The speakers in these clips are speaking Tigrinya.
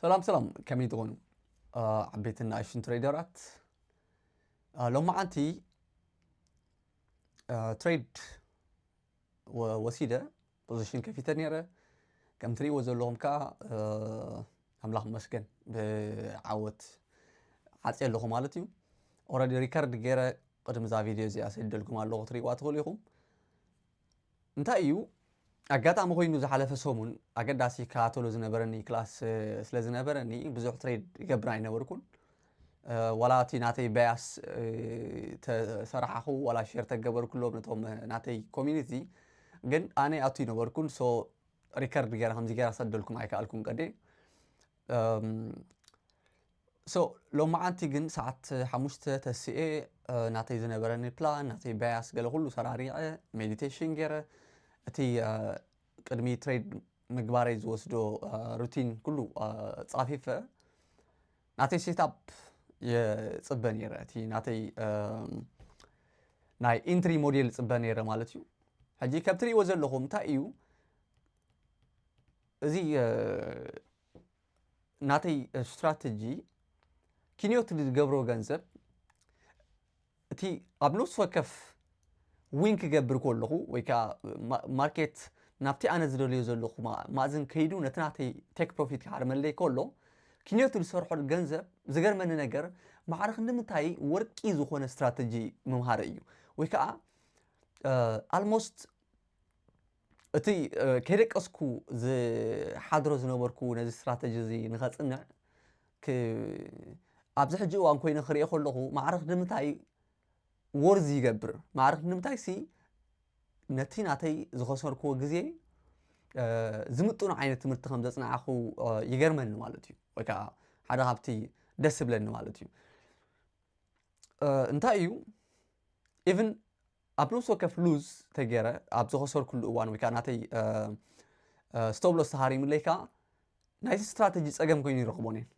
ሰላም ሰላም፣ ከመይ ትኾኑ? ዓበይትን ንኣሽቱን ትሬደራት፣ ሎማዓንቲ ትሬድ ወሲደ፣ ፖዚሽን ከፊተ ነይረ። ከም ትሪእዎ ዘለኹም ከዓ ኣምላኽ መስገን ብዓወት ዓፅየ ኣለኹ ማለት እዩ። ኦረዲ ሪከርድ ገይረ ቅድሚ እዛ ቪድዮ እዚኣ ሰዲደልኩም ኣለኹ፣ ትሪእዋ ትኽእሉ ኢኹም። እንታይ እዩ ኣጋጣሚ ኮይኑ፣ ዝሓለፈ ሰሙን ኣገዳሲ ከታተሎ ዝነበረኒ ክላስ ስለ ዝነበረኒ ብዙሕ ትሬድ ይገብር ኣይነበርኩን። ዋላ እቲ ናተይ ባያስ ተሰራሓኹ ዋላ ሼር ተገበርኩሎም ነቶም ናተይ ኮሚኒቲ፣ ግን ኣነ ኣቱ ይነበርኩን። ሶ ሪከርድ ገይረ ከምዚ ገይረ ክሰደልኩም ኣይከኣልኩን ቀዴ። ሶ ሎማዓንቲ ግን ሰዓት ሓሙሽተ ተስኤ ናተይ ዝነበረኒ ፕላን፣ ናተይ ባያስ፣ ገለ ኩሉ ሰራሪዐ፣ ሜዲቴሽን ገይረ፣ እቲ ቅድሚ ትሬድ ምግባረይ ዝወስዶ ሩቲን ኩሉ ፃፊፈ፣ ናተይ ሴታፕ የፅበ ነይረ። እቲ ናተይ ናይ ኢንትሪ ሞዴል ፅበ ነይረ ማለት እዩ። ሕጂ ከም ትሪእዎ ዘለኹም እንታይ እዩ እዚ ናተይ ስትራተጂ፣ ኪንዮት ዝገብሮ ገንዘብ፣ እቲ ኣብ ነፍሲ ወከፍ ዊን ክገብር ከለኹ ወይ ከዓ ማርኬት ናብቲ ኣነ ዝደልዮ ዘለኹ ማእዝን ከይዱ ነቲ ናተይ ቴክ ፕሮፊት ክሓርመለይ ከሎ፣ ኪንዮት ዝሰርሖ ገንዘብ፣ ዝገርመኒ ነገር፣ ማዕረ ክንዲ ምንታይ ወርቂ ዝኾነ ስትራተጂ ምምሃረ እዩ። ወይ ከዓ ኣልሞስት እቲ ከይደቀስኩ ዝሓድሮ ዝነበርኩ ነዚ ስትራተጂ እዚ ንኸፅንዕ፣ ኣብዚ ሕጂ እዋን ኮይነ ክሪኦ ከለኹ፣ ማዕረ ክንዲ ምንታይ ወርዝ ይገብር፣ ማዕረ ክንዲ ምንታይ ሲ ነቲ ናተይ ዝኸሰርክዎ ግዜ ዝምጥኑ ዓይነት ትምህርቲ ከም ዘፅናዕኹ ይገርመኒ ማለት እዩ። ወይ ከዓ ሓደ ካብቲ ደስ ዝብለኒ ማለት እዩ። እንታይ እዩ፣ ኢቭን ኣብ ነፍሲ ወከፍ ሉዝ ተገይረ ኣብ ዝኸሰርኩሉ እዋን ወይ ከዓ ናተይ ስቶፕ ሎስ ተሃሪምለይ ከዓ ናይቲ ስትራተጂ ፀገም ኮይኑ ይረኽቦን እየን።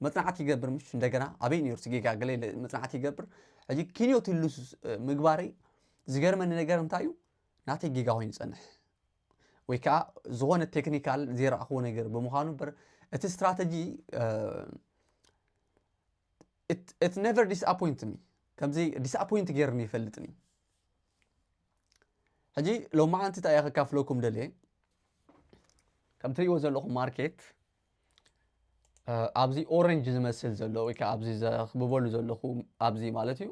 መፅናዕቲ ይገብር፣ ምሽ እንደገና ኣበይ ነይሩ እቲ ጌጋ ገለ ኢለ መፅናዕቲ ይገብር። ሕጂ ኪንዮት ሉዝ ምግባረይ ዝገርመኒ ነገር እንታይ እዩ፣ ናተይ ጌጋ ኮይኑ ይፀንሕ ወይ ከዓ ዝኾነ ቴክኒካል ዘይረኣኽዎ ነገር ብምዃኑ እምበር፣ እቲ ስትራተጂ it never disappoint me። ከምዚ ዲስኣፖይንት ገይርኒ ይፈልጥኒ። ሕጂ ሎማዓንቲ እንታይ እየ ከካፍለኩም ደልየ፣ ከም ትሪእዎ ዘለኹም ማርኬት ኣብዚ ኦረንጅ ዝመስል ዘሎ ወይ ከዓ ኣብዚ ዘኽብበሉ ዘለኹ፣ ኣብዚ ማለት እዩ፣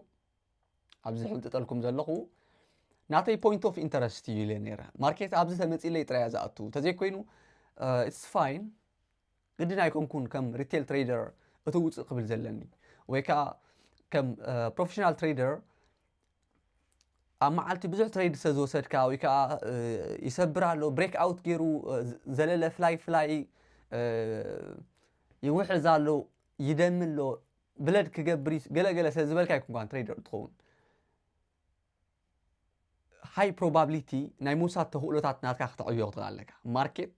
ኣብዚ ሕንጥጠልኩም ዘለኹ ናተይ ፖይንት ኦፍ ኢንተረስት እዩ ኢለ ነይረ። ማርኬት ኣብዚ ተመፂለይ ጥራይ እያ ዝኣቱ፣ ተዘይኮይኑ ኢትስ ፋይን፣ ግድን ኣይኮንኩን ከም ሪቴል ትሬደር እቲ ውፅእ ክብል ዘለኒ፣ ወይ ከዓ ከም ፕሮፌሽናል ትሬደር ኣብ መዓልቲ ብዙሕ ትሬድ ስለ ዝወሰድካ ወይ ከዓ ይሰብር ኣሎ፣ ብሬክ ኣውት ገይሩ ዘለለ ፍላይ ፍላይ ይውሕዝ ኣሎ፣ ይደሚ ኣሎ፣ ብለድ ክገብር ገለገለ ስለ ዝበልካ ኣይኮንኳን ትሬደር ትኸውን። ሃይ ፕሮባብሊቲ ናይ ምውሳድ ተኽእሎታት ናትካ ክተዕብዮ ክትኽእል ኣለካ። ማርኬት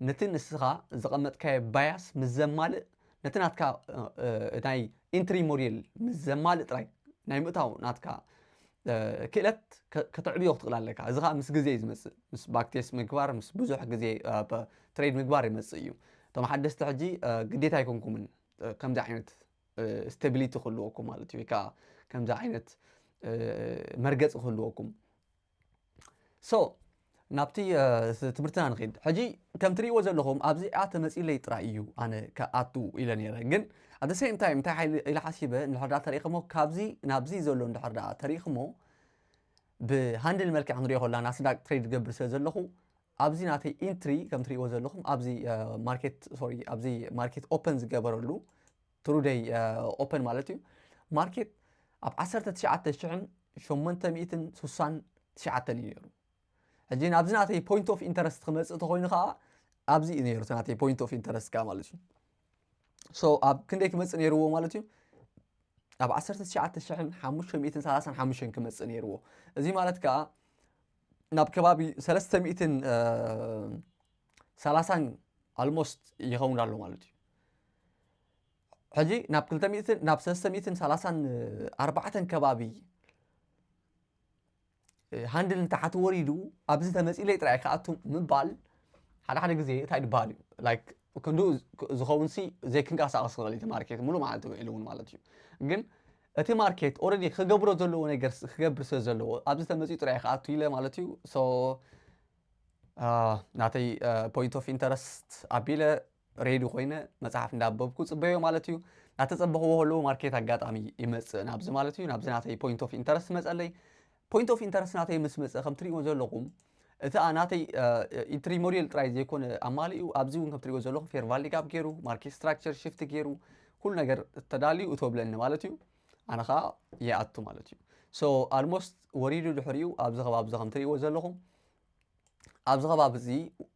ነቲ ንስኻ ዘቐመጥካዮ ባያስ ምስ ዘማልእ፣ ነቲ ናትካ ናይ ኢንትሪ ሞዴል ምስ ዘማልእ ጥራይ ናይ ምእታው ናትካ ክእለት ከተዕብዮ ክትኽእል ኣለካ። እዚ ከዓ ምስ ግዜ እዩ ዝመፅእ፣ ምስ ባክቴስ ምግባር፣ ምስ ብዙሕ ግዜ ትሬድ ምግባር ይመፅእ እዩ። እቶም ሓደስቲ ሕጂ ግዴታ ኣይኮንኩምን ከምዚ ዓይነት ስቴቢሊቲ ክህልወኩም ማለት እዩ፣ ወይ ከዓ ከምዚ ዓይነት መርገፂ ክህልወኩም። ሶ ናብቲ ትምህርትና ንኸይድ። ሕጂ ከም ትሪእዎ ዘለኹም ኣብዚኣ ተመፂለይ ጥራይ እዩ ኣነ ከኣቱ ኢለ ነይረ። ግን ኣት ሴም ታይም እንታይ ሓይሊ ኢለ ሓሲበ፣ እንድሕር ዳ ተሪእኹሞ፣ ካብዚ ናብዚ ዘሎ እንድሕር ዳ ተሪእኹሞ፣ ብሃንድል መልክዕ ክንሪኦ ከላ ናስዳቅ ትሬድ ገብር ስለ ዘለኹ፣ ኣብዚ ናተይ ኢንትሪ ከም ትሪእዎ ዘለኹም ኣብዚ ማርኬት ሶሪ ኣብዚ ማርኬት ኦፐን ዝገበረሉ ትሩደይ ኦፐን ማለት እዩ። ማርኬት ኣብ ዓሰርተ ትሽዓተ ሽሕን ሸሞንተ ሚእትን ስሳን ትሽዓተን እዩ ነይሩ። ሕጂ ናብዚ ናተይ ፖይንት ኦፍ ኢንተረስት ክመፅእ ተኮይኑ ከዓ ኣብዚ እዩ ነይሩ እቲ ናተይ ፖይንት ኦፍ ኢንተረስት ከዓ ማለት እዩ። ሶ ኣብ ክንደይ ክመፅእ ነይርዎ ማለት እዩ? ኣብ ዓሰርተ ትሽዓተ ሽሕን ሓሙሽተ ሚእትን ሰላሳን ሓሙሽተን ክመፅእ ነይርዎ። እዚ ማለት ከዓ ናብ ከባቢ ሰለስተ ሚእትን ሰላሳን ኣልሞስት ይኸውን ኣሎ ማለት እዩ። ሕጂ ናብ ክልተ ሚእትን ናብ ሰለስተ ሚእትን ሰላሳን ኣርባዕተን ከባቢ ሃንድል እንተሓቲ ወሪዱ ኣብዚ ተመፂለይ ጥራይ ክኣቱ ምባል ሓደ ሓደ ግዜ እንታይ ዝበሃል እዩ ላይክ ክንድኡ ዝኸውን ሲ ዘይክንቀሳቐስ ክኽእል እቲ ማርኬት ሙሉ ማለት ውዒሉ እውን ማለት እዩ። ግን እቲ ማርኬት ኦረዲ ክገብሮ ዘለዎ ነገር ክገብር ስለ ዘለዎ ኣብዚ ተመፂኡ ጥራይ ክኣቱ ኢለ ማለት እዩ። So ናተይ point of interest ኣቢለ ሬዲ ኮይነ መፅሓፍ እንዳበብኩ ፅበዮ ማለት እዩ። እናተፀበኽዎ ከለዉ ማርኬት ኣጋጣሚ ይመፅእ ናብዚ ማለት እዩ። ናብዚ ናተይ point of interest መፀለይ። Point of interest ናተይ ምስ መፀ ከም ትሪእዎ ዘለኹም እቲ ናተይ ኢንትሪ ሞዴል ጥራይ ዘይኮነ ኣማሊኡ ኣብዚ እውን ከም ትሪእዎ ዘለኹም ፌር ቫሊ ጋፕ ገይሩ ማርኬት ስትራክቸር ሽፍት ገይሩ ኩሉ ነገር ተዳልዩ እቶ ብለኒ ማለት እዩ። ኣነ ከዓ ይኣቱ ማለት እዩ። So almost ወሪዱ ድሕሪኡ ኣብዚ ከባቢ እዚ ከም ትሪእዎ ዘለኹም ኣብዚ ከባቢ እዚ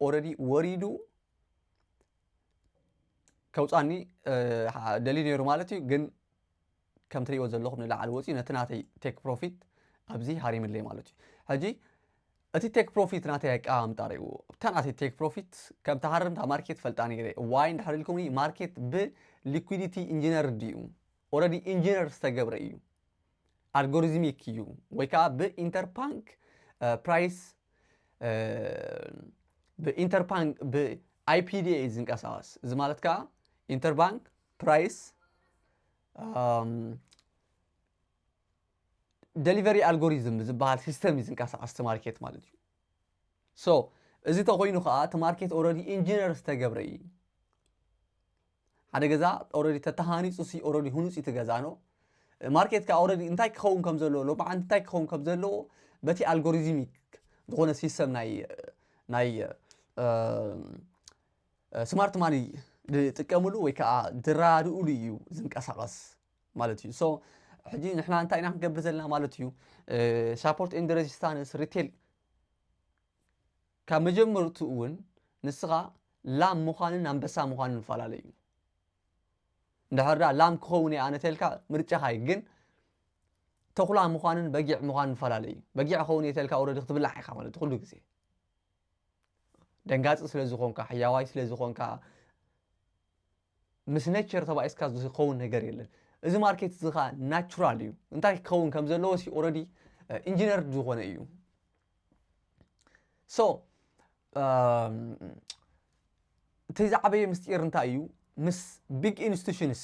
ኦረዲ ወሪዱ ከውፃኒ ደልዩ ነይሩ ማለት እዩ። ግን ከም ትሪእዎ ዘለኹም ንላዕሊ ወፂኡ ነቲ ናተይ ቴክ ፕሮፊት ኣብዚ ሃሪምለይ ማለት እዩ። ሕጂ እቲ ቴክ ፕሮፊት ናተይ ኣቀማምጣ ርእይዎ። እታ ናተይ ቴክ ፕሮፊት ከም ትሃርም እታ ማርኬት ፈልጣ ነይረ። ዋይ እንድሕር ኢልኩምኒ ማርኬት ብሊኩዲቲ ኢንጂነር ድዩ? ኦረዲ ኢንጂነር ዝተገብረ እዩ። ኣልጎሪዝሚክ እዩ ወይ ከዓ ብኢንተርባንክ ፕራይስ ብኢንተርባንክ ብኣይፒዲኤ እዩ ዝንቀሳቐስ። እዚ ማለት ከዓ ኢንተርባንክ ፕራይስ ደሊቨሪ ኣልጎሪዝም ዝበሃል ሲስተም እዩ ዝንቀሳቐስ እቲ ማርኬት ማለት እዩ። So እዚ ተኮይኑ ከዓ እቲ ማርኬት ኦረዲ ኢንጂነር ዝተገብረ እዩ። ሓደ ገዛ ኦረዲ ተተሃኒፁ ሲ ኦረዲ ሁኑፅ እቲ ገዛ ነው። ማርኬት ከዓ ኦረዲ እንታይ ክኸውን ከም ዘለዎ ሎማዓንቲ እንታይ ክኸውን ከም ዘለዎ በቲ ኣልጎሪዝሚክ ዝኾነ ሲስተም ናይ ናይ ስማርት ማኒ ዝጥቀምሉ ወይ ከዓ ዝራድኡሉ እዩ ዝንቀሳቐስ ማለት እዩ። So ሕጂ ንሕና እንታይ ኢና ክንገብር ዘለና ማለት እዩ? ሳፖርት ኤንድ ሬዚስታንስ ሪቴል ካብ መጀመርቱ እውን ንስኻ ላም ምዃንን ኣንበሳ ምዃንን ይፈላለ እዩ። እንድሕር ዳ ላም ክኸውን እየ ኣነ ተልካ ምርጫኻ እዩ። ግን ተኹላ ምዃንን በጊዕ ምዃንን ይፈላለ እዩ። በጊዕ ክኸውን እየ ተልካ ኦረዲ ክትብላዕ ኢኻ ማለት ኩሉ ግዜ ደንጋፂ ስለ ዝኾንካ ሕያዋይ ስለ ዝኾንካ ምስ ኔቸር ተባኢስካ ዝኸውን ነገር የለን። እዚ ማርኬት እዚ ኸዓ ናቹራል እዩ። እንታይ ክኸውን ከም ዘለዎ ሲ ኦረዲ ኢንጂነር ዝኾነ እዩ። So እቲ ዝዓበየ ምስጢር እንታይ እዩ? ምስ ቢግ ኢንስቲቱሽንስ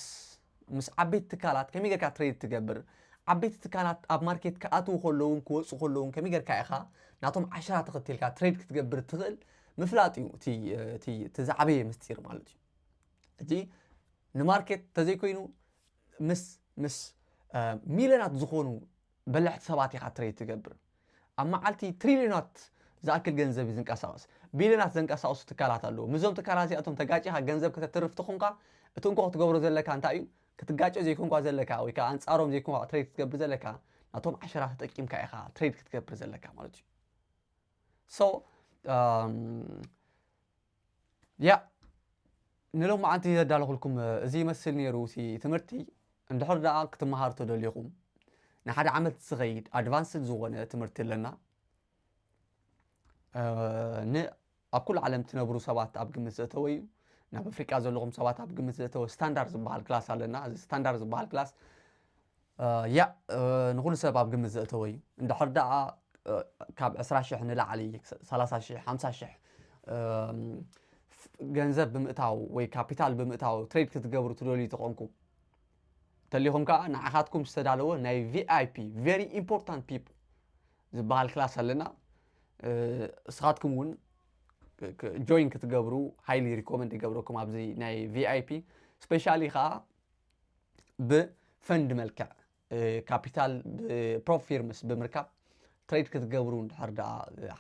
ምስ ዓበይቲ ትካላት ከመይ ጌርካ ትሬድ ትገብር? ዓበይቲ ትካላት ኣብ ማርኬት ክኣትዉ ከለውን ክወፁ ከለውን ከመይ ጌርካ ኢኻ ናቶም ዓሸራ ተኸቲልካ ትሬድ ክትገብር ትኽእል ምፍላጥ እዩ እቲ ዝዓበየ ምስጢር ማለት እዩ። ሕጂ ንማርኬት ተዘይኮይኑ ምስ ምስ ሚልዮናት ዝኾኑ በላሕቲ ሰባት ኢኻ ትሬድ ትገብር። ኣብ መዓልቲ ትሪልዮናት ዝኣክል ገንዘብ እዩ ዝንቀሳቐስ። ቢልዮናት ዘንቀሳቐሱ ትካላት ኣለዉ። ምስዞም ትካላት እዚኣቶም ተጋጭኻ ገንዘብ ከተትርፍ ተኾንካ እቲ እንኮ ክትገብሮ ዘለካ እንታይ እዩ? ክትጋጨ ዘይኮንኳ ዘለካ ወይ ከዓ ኣንፃሮም ዘይኮንኳ ትሬድ ክትገብር ዘለካ ናቶም ዓሸራ ተጠቂምካ ኢኻ ትሬድ ክትገብር ዘለካ ማለት እዩ። So ያ ንሎማዓንቲ ዘዳለኹልኩም እዚ ይመስል ነይሩ እቲ ትምህርቲ። እንድሕር ደኣ ክትመሃሩ ተደሊኹም ንሓደ ዓመት ዝኸይድ ኣድቫንስድ ዝኾነ ትምህርቲ ኣለና። ን ኣብ ኩሉ ዓለም ትነብሩ ሰባት ኣብ ግምት ዘእተወ እዩ። ናብ ኣፍሪቃ ዘለኹም ሰባት ኣብ ግምት ዘእተወ ስታንዳርድ ዝበሃል ክላስ ኣለና። እዚ ስታንዳርድ ዝበሃል ክላስ ያ ንኹሉ ሰብ ኣብ ግምት ዘእተወ እዩ። እንድሕር ደኣ ካብ ዕስራ ሽሕ ንላዕሊ ሰላሳ ሽሕ ሓምሳ ሽሕ ገንዘብ ብምእታው ወይ ካፒታል ብምእታው ትሬድ ክትገብሩ ትደልዩ ተኾንኩም ተሊኹም ከዓ ንዓኻትኩም ዝተዳለወ ናይ ቪኣይፒ ቨሪ ኢምፖርታንት ፒፕል ዝበሃል ክላስ ኣለና። እስኻትኩም እውን ጆይን ክትገብሩ ሃይሊ ሪኮመንድ ይገብረኩም ኣብዚ ናይ ቪኣይፒ ስፔሻሊ ከዓ ብፈንድ መልክዕ ካፒታል ፕሮፊርምስ ብምርካብ ትሬድ ክትገብሩ እንድሕር ደኣ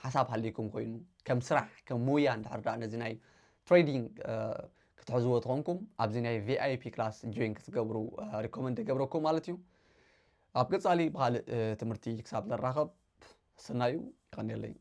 ሓሳብ ሃልይኩም ኮይኑ ከም ስራሕ ከም ሞያ እንድሕር ደኣ ነዚ ናይ ትሬዲንግ ክትሕዝዎ ተኾንኩም ኣብዚ ናይ ቪኣይፒ ክላስ ጆይን ክትገብሩ ሪኮመንድ ይገብረኩም ማለት እዩ። ኣብ ቀፃሊ ብካልእ ትምህርቲ ክሳብ ንራኸብ ሰናዩ ይቐንየለይ።